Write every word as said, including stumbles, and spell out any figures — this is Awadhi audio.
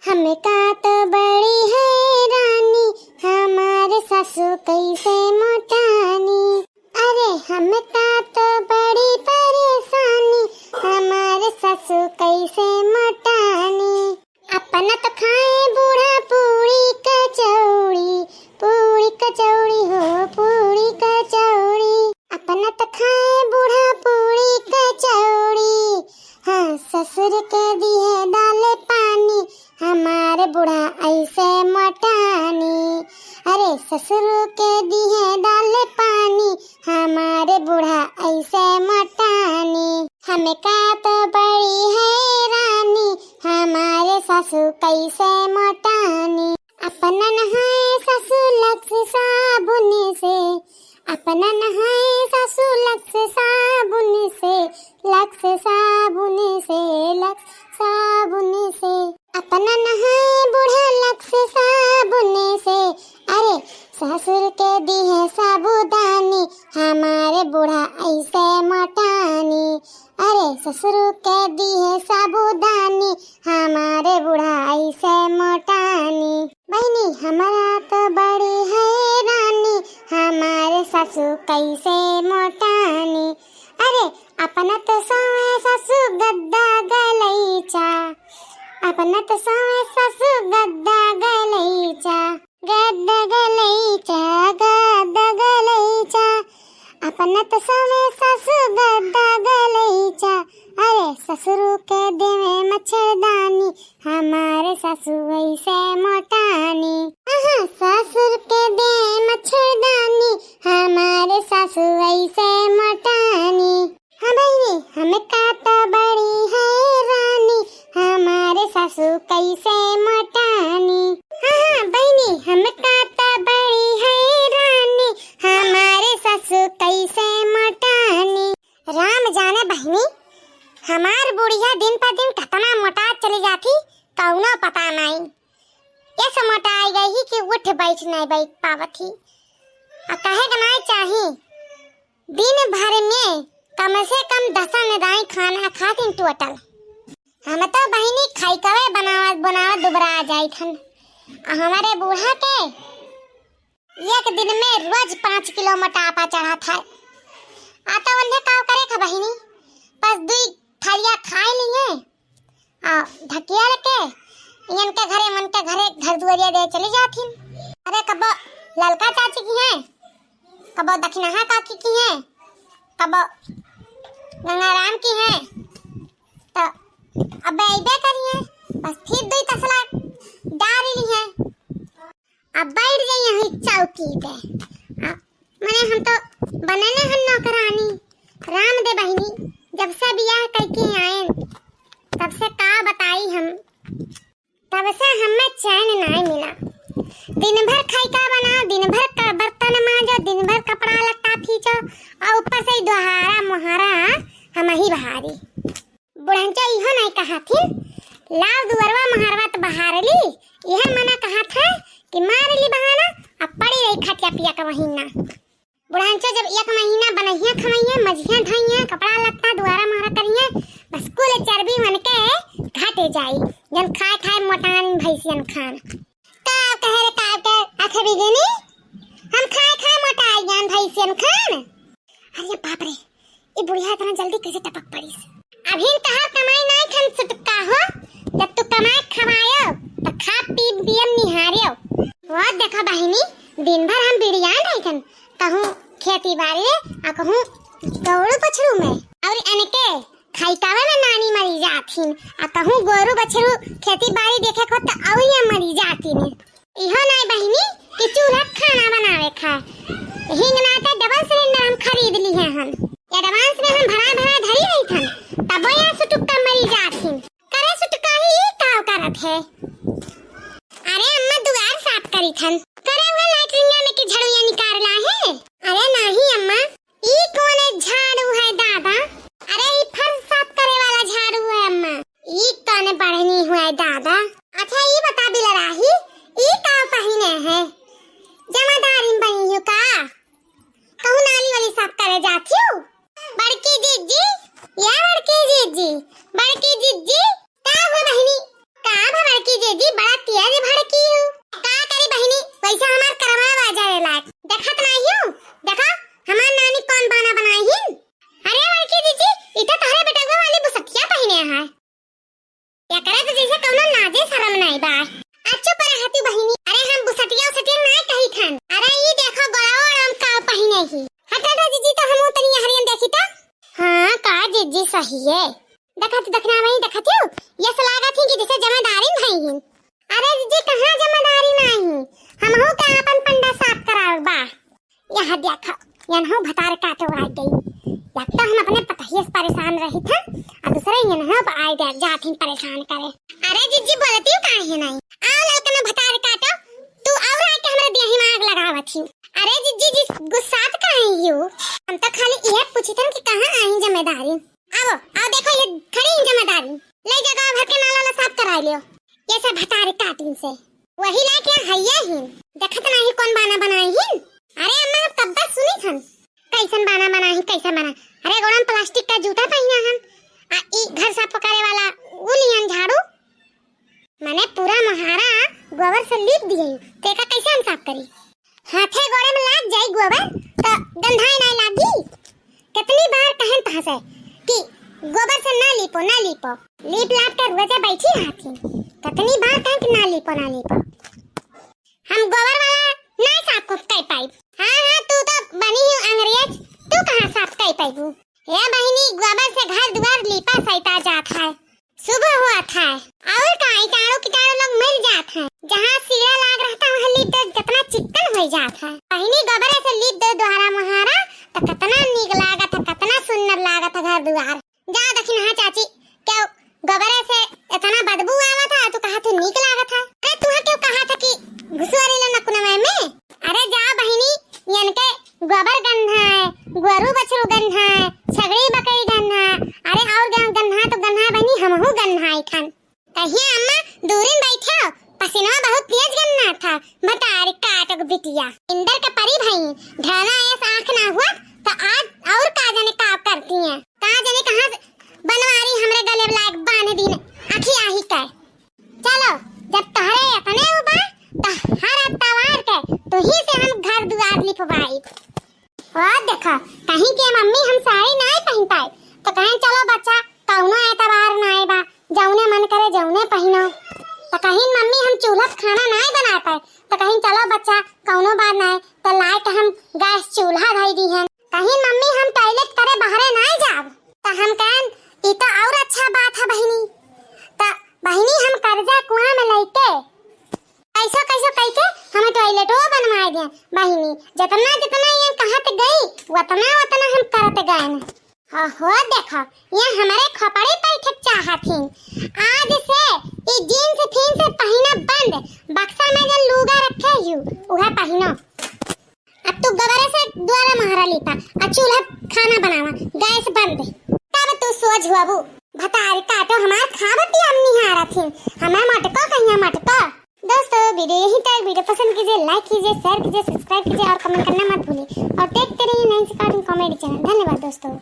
हमका तो बड़ी हैरानी, हमार सासू कैसे मोटानी। अरे हमका तो बड़ी परेशानी, हमार सासू कैसे मोटानी। अपना तो खाए बूढ़ा पूरी कचौड़ी, पूरी कचौड़ी हो, पूरी कचौड़ी। अपना तो खाए बूढ़ा पूरी कचौड़ी, हाँ, ससुर के दिहे दाल पानी, हमार बूढ़ा ऐसे मोटानी। अरे ससुर के दिहे दाल पानी, हमार बूढ़ा ऐसे मोटानी। हमका तो बड़ी हैरानी, हमार सासू कैसे मोटानी। अपना नहाए सासू लक्स साबुन से, अपना नहाए सासू लक्स साबुन से, लक्स साबुन से, लक्स साबुन से। अपना नहाए बूढ़ा लक्स साबुन से, अरे ससुर के दिहे साबुदानी, हमार बूढ़ा ऐसे मोटानी। अरे ससुर के दिहे साबुदानी, हमार बूढ़ा ऐसे मोटानी। बहिनी हमरा तो बड़ी हैरानी, हमार सासू कैसे मोटानी। अरे अपना तो सोवे सासू गद्दा गलैचा, अपना तो सोवे सासू गद्दा गलैचा, गद्दा गलैचा, गद्दा गलैचा। अपना तो सोवे सासू गद्दा गलैचा, अरे ससुर के देवे मच्छरदानी, हमार सासू ऐसे मोटानी। आहा, ससुर के दे मच्छरदानी, हमार सासू ऐसे मोटानी। हाँ बहिनी, हमका तो बड़ी हैरानी, हमार सासू कैसे मोटानी। हाँ, हाँ बहिनी, हमका तो बड़ी हैरानी, हमार सासू कैसे मोटानी। राम जाने बहिनी, हमार बुढ़िया दिन पर दिन कतना मोटा चली जाती, कौनो पता नहीं। ऐसे मोटाई गई ही कि उठ बैठ नहीं बैठ पावत ही। आ कहे के नहीं चाही, दिन भर में कम से कम दस नदाई खाना खातिन टोटल। हम तो बहिनी खाई कवे बनावत बनावत दुबरा जाइत हन। आ हमारे बूढ़ा के एक दिन में रोज पाँच किलो मोटापा चढ़त है। आ तो उन्हें का करे का बहिनी, बस दुई थालिया खाए लिए आ ढकिया लेके इनके घरे, मन के घरे, घर दुआरिया दे चली जाथिन। अरे कबो ललका चाची की हैं, कबो दखिनहा काकी की हैं, कबो गंगाराम की हैं, तो अब अइबे करिए, बस फिर दुई तसला डार ली हैं। अब बैठ जाइए हुई चौकी पे। आ, मने हम तो बनने हन नौकरानी। राम दे बहिनी, जब से बियाह करके आए, तब से का बताई हम, तब से हमें चैन नहीं मिला। दिन भर खाई का बना, दिन भर का बर्तन मांजो, दिन भर कपड़ा लत्ता फींचो, और ऊपर से ही दोहारा मोहारा हम ही बहारी। बुढ़ंचा इहो नहीं कहा थिन, लाव दुअरवा मोहरवा त बहार ली, यह मना कहा था कि मार ली बहाना, अब पड़ी रही खटिया पिया का महीना। बुढ़ंचा जब एक महीना बनइया खवइया, मजिया धइया, कपड़ा लत्ता दुआरा मोहरा करिया, बस कुल चर्बी मन के घट जाई, जन खाए खाए मोटान भैंसियन खान। का कहे रे, का के आखे बिगेनी, हम खाए खाए मोटाई जान भैंसियन खान। अरे बाप रे, ई बुढ़िया इतना जल्दी कैसे टपक पड़ीस? अभी तहार कमाई नाई खन सुटका हो, जब तू कमाए खवायो, त खा पी पियम निहारियो। वो देखो बहिनी, दिन भर हम बिड़िया नाई खन, कहूँ खेती बाड़ी रे, आ कहूँ गौड़ू पछड़ू में। और इनके खाइकावे में नानी मरी जाथिन, आ कहूँ गोरू बछरू खेती बाड़ी देखे को त अउरिया मरी जाथिन। इहो नाई बहिनी कि चूल्हा खाना बनावे खाए। हिंग नाते डबल सिलेंडर हम खरीद ली है हन। एडवांस में हम भरा भरा धरी रही थन, तबो यहाँ सुटुक्का मरी जाथिन। करे सुटुक्का ही ई काव करत है? अरे अम्मा दुआर साफ करी थन। करे हुए लैट्रिन में के झड़ुआ निकाल ला है? अरे नहीं अम्मा, ई कौने झाड़ू है दादा? अरे ई फर्श साफ करे वाला झाड़ू है अम्मा। ई कौने बढ़नी हुआ है दादा? अच्छा ई बता बिलराही, ई का पहिने है? जमादारी में बनी हो का? कहूँ नाली वाली साफ करे जाती हो? बड़की जीजी, या बड़की जीजी, बड़की जीजी, का हो बहिनी? का भा बड़की जीजी, हाथ दखना वही देखत हो, ये से लागत ही कि जैसे जमादारी नहीं है। अरे जीजी, कहाँ जमादारी नाही? हमहू के आपन पंडा साफ करावे बा। यहाँ देखा, यनहू भतार काटे आ गई। एक तो हम अपने पतहिए से परेशान रही था, और दूसरे यनहू पे आए दे, जात ही परेशान करे। अरे जीजी, बोलती हूँ काहे नहीं? आओ ललकना भतार काटो, तू और आके हमरे देही में आग लगावत ही। अरे जीजी, जी गुस्सात काहे ही हो? हम तो खाली यह पूछी थन कि कहाँ आई जमादारी। आओ, आओ देखो, ये खड़ी ही जमादारी। ले जा, गाँव भर के नाला ला साफ कराई लियो। ये सब भतारे काटिन से। वही लायक यहाँ हइये हिन। देखत नाही कौन बाना बनाई हिन। अरे अम्मा, हम कब्बा सुनी थन। कैसन बाना बनाई, कैसन बाना? अरे गोड़न प्लास्टिक का जूता पहिना हन। आ ई घर साफ करे वाला उ लियन झाड़ू। मने पूरा मोहारा गोबर से लीप दिए। तो एका कैसे हम साफ करी? हाथे गोड़े में लाग जाई गोबर, तो गंधाए ना लागी। कितनी बार कहन तहाँ से कि गोबर से ना लीपो, ना लीपो। लीप लाप के रोजे बैठी रहती। कितनी बार कहन कि ना लीपो, ना लीपो। हम गोबर वाला ना साफ को कह पाई। हाँ, हाँ, तू तो बनी हूँ अंग्रेज, तू कहाँ साफ कह पाई? ए बहिनी, गोबर से घर दुआर लीपा सैता जात है, शुभ होत है। और का, कीटाणु कीटाणु लोग मर जात है। जहाँ सीढ़ा लाग रहता, वहाँ लीप दे, कितना चिक्कन हो जात है। बहिनी, गोबरे से लीप दे द्वारा महारा, तो कितना नीक लागत है, कितना सुंदर लागत है घर दुआर। जा दखिनहा चाची, क्यों गोबरे से इतना बदबू आवत है, तू कहा तू नीक लागत है? अरे, तुहा क्यों कहा था कि घुसुआरी ला नकुनवे में? अरे जा बहिनी, यनके गोबर गन्हा है, गोरू बछरू गन्हा है, छगड़ी बकरी गन्हा है, अरे और गन-, गन्हा तो गन्हा बहिनी, हमहू गन्हा है खान। कहिए अम्मा, दूरिन बैठे हो, पसीनवा बहुत तेज गन्ना था, भतारी काटक बिटिया। इंदर के परी भई, ढाला ऐस आँख ना हुआ, तो आज और का जाने का करती हैं, का जाने कहाँ से बनवारी हमरे गले लायक बांध दीन, आखी आही के। चलो, जब तहरे इतने उबा, तो हर अतवार के तुही से हम घर दुआर लिपवाई। और देखा, कहीं के मम्मी हम साड़ी नाय पहन पाए, तो कहें, "चलो बच्चा, कौनो एतबार नाय बा, जौने मन करे जौने पहिनो।" तो कहीं, "मम्मी हम चूल्हा पे खाना नाय बना पाए," तो कहीं, "चलो बच्चा, कौनो बात नाय, तो लाए के हम गैस चूल्हा धई दी हैं।" कहीं, "मम्मी हम टॉयलेट करे बाहरे नाय जाब," तो हम कहें, "ई तो और अच्छा बात है बहिनी।" तो बहिनी हम कर्जा कुआं में लइके कैसो कैसो कइके हमें टॉयलेटो बनवाए दे। बहिनी, जितना जितना ये कहत गई, उतना उतना हम करत गए न। हो, हो, देखो, ये हमारे खोपड़ी पे ठेक चाहत ही। आज से ये जींस फींस पहिना बंद, बक्सा में जो लूगा रखे यू, उहे पहिनो। अब तू गोबरे से द्वारा महारा लीपा, आ चूल्हा खाना बनावा, गैस बंद। तब तू सोझ हुआबू। भतारी काटो हमार खाबत ही हम निहारत ही। हमें मटको कहिया मटको। दोस्तों, वीडियो यहीं तक। वीडियो पसंद कीजिए, लाइक कीजिए, शेयर कीजिए, सब्सक्राइब कीजिए और कमेंट करना मत भूलिए। और देखते रहिए नैन्सी कार्टून कॉमेडी चैनल। धन्यवाद दोस्तों।